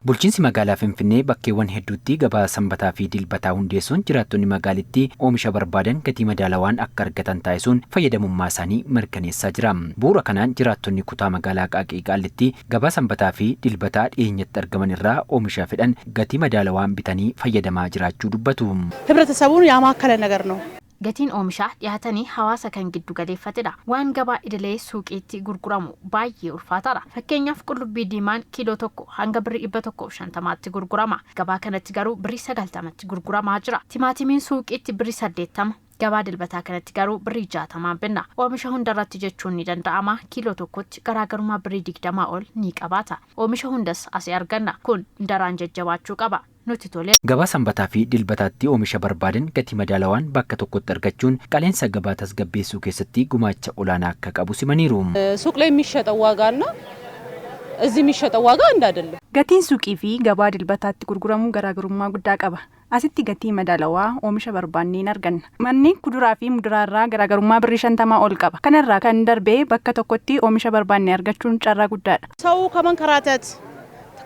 Bulchiinsi magaalaa Finfinnee bakkeewwan hedduutti gabaa Sanbataa fi Dilbataa hundeessuun jiraattonni magaalittii oomisha barbaadan gatii madaalawaan akka argatan taasisuun fayyadamummaa isaanii mirkaneessaa jira. Bu'uura kanaan jiraattonni kutaa magaalaa Aqaaqii Qaallittii gabaa Sanbataa fi Dilbataa dhiyeenyatti argaman irraa oomisha fedhan gatii madaalawaan bitanii fayyadamaa jiraachuu dubbatu. ህብረተሰቡን ያማከለ ነገር ነው። Gatiin oomishaa dhiyaatanii hawaasa kan giddu galeeffatedha. Waan gabaa idilee suuqiitti gurguramu baay'ee ulfaataadha. Fakkeenyaaf, qullubbii diimaan kiiloo 1 hanga birrii 150tti gurgurama. Gabaa kanatti garuu birrii 90tti gurguramaa jira. Timaatimiin suuqiitti birrii 80, gabaa Dilbataa kanatti garuu birrii 60n binna. Oomisha hundarratti jechuun ni danda'ama, kiiloo tokkotti garaagarummaa birrii 20 ol ni qabaata. Oomisha hundas asii arganna. Kun daraan jajjabaachuu qaba. Nuti tole. Gabaa Sanbataa fi Dilbataatti oomisha barbaadan gatii madaalawaan bakka tokkotti argachuun qaala'insa gabaa tasgabbeessuu keessatti gumaacha olaanaa akka qabu simaniiru. ሱቅ ላይ የሚሸጠው ዋጋና እዚህ የሚሸጠው ዋጋ አንድ አይደለም። Gatiin suuqii fi gabaa Dilbataatti gurguramu garaagarummaa guddaa qaba. Asitti gatii madaalawaa oomisha barbaanneen arganna. Manneen kuduraa fi muduraa irraa garaagarummaa birrii 50 ol qaba. Kanarraa kan darbee bakka tokkotti oomisha barbaanne argachuun carraa guddaadha. ሰው ከመንከራተት፣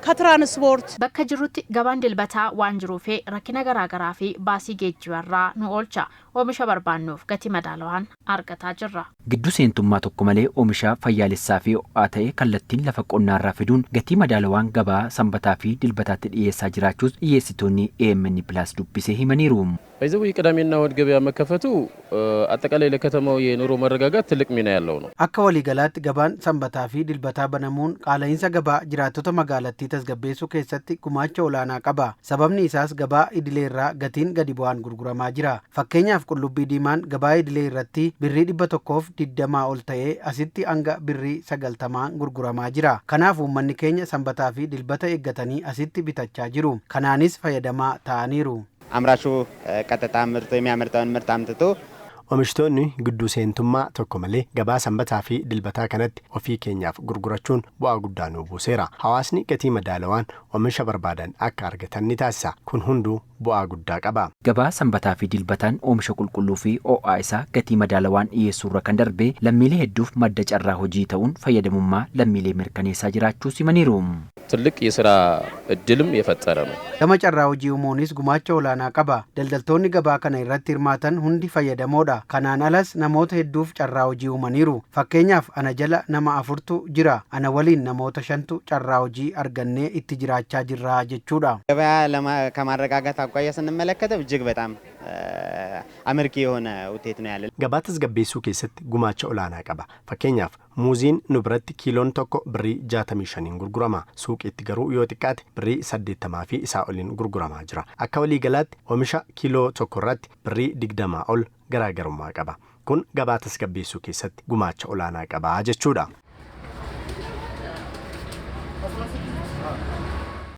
ከትራንስፖርት Bakka jirrutti gabaan Dilbataa waan jiruuf rakkina garaagaraa fi baasii geejjibarraa nu oolcha. Oomisha barbaannuuf gatii madaalawaan argataa jirra. Gidduu seentummaa tokko malee oomisha fayyaalessaa fi ho'aa ta'e kallattiin lafa qonnaarraa fiduun gatii madaalawaan gabaa Sanbataa fi Dilbataatti dhiyeessaa jiraachuus dhiyeessitoonni AMN Plus dubbisee himaniiru. በዚሁ የቅዳሜና እሁድ ገበያ መከፈቱ አጠቃላይ ለከተማው የኑሮ መረጋጋት ትልቅ ሚና ያለው ነው። Akka waliigalaatti gabaan Sanbataa fi Dilbataa banamuun qaala'insa gabaa jiraattota magaalattii tasgabbeessuu keessatti gumaacha olaanaa qaba. Sababni isaas gabaa idilee irraa gatiin gadi bu'aan gurguramaa jira. Fakkeenyaaf, qullubbii diimaan gabaa idilee irratti birrii 120 ol ta'ee asitti hanga birrii 90n gurguramaa jira. Kanaaf uummanni keenya Sanbataa fi Dilbata eeggatanii asitti bitachaa jiru. Kanaanis fayyadamaa ta'aniiru. አምራቹ ቀጥታ ምርት የሚያመርተውን ምርት አምጥቶ Oomishtoonni gidduu seentummaa tokko malee gabaa Sanbataa fi Dilbataa kanatti ofii keenyaaf gurgurachuun bu'aa guddaa nuu buuseera. Hawaasni gatii madaalawaan oomisha barbaadan akka argatan ni taasisa. Kun hunduu bu'aa guddaa qaba. Gabaa Sanbataa fi Dilbataan oomisha qulqulluu fi ho'aa isaa gatii madaalawaan dhiyeessuurra kan darbe lammiilee hedduuf madda carraa hojii ta'uun fayyadamummaa lammiilee mirkaneessaa jiraachuu simaniiru. ትልቅ የስራ እድልም የፈጠረ ነው። Gama carraa hojii uumuunis gumaacha olaanaa qaba. Daldaltoonni gabaa kana irratti hirmaatan hundi fayyadamoodha. Kanaan alas namoota hedduuf carraa hojii uumaniiru. Fakkeenyaaf, ana jala nama afurtu jira. Ana waliin namoota shantu carraa hojii argannee itti jiraachaa jirra jechuudha. ገበያ ከማረጋጋት አኳያ ስንመለከተው እጅግ በጣም አመርቂ የሆነ ውጤት ነው ያለ። Gabaa tasgabbeessuu keessatti gumaacha olaanaa qaba. Fakkeenyaaf, muuziin nu biratti kiiloon tokko birrii 65n gurgurama. Suuqiitti garuu yoo xiqqaate birrii 80 fi isaa oliin gurguramaa jira. Akka waliigalaatti oomisha kiiloo tokko irratti birrii 20 ol garaagarummaa qaba. Kun gabaa tasgabbeessuu keessatti gumaacha olaanaa qaba jechuudha.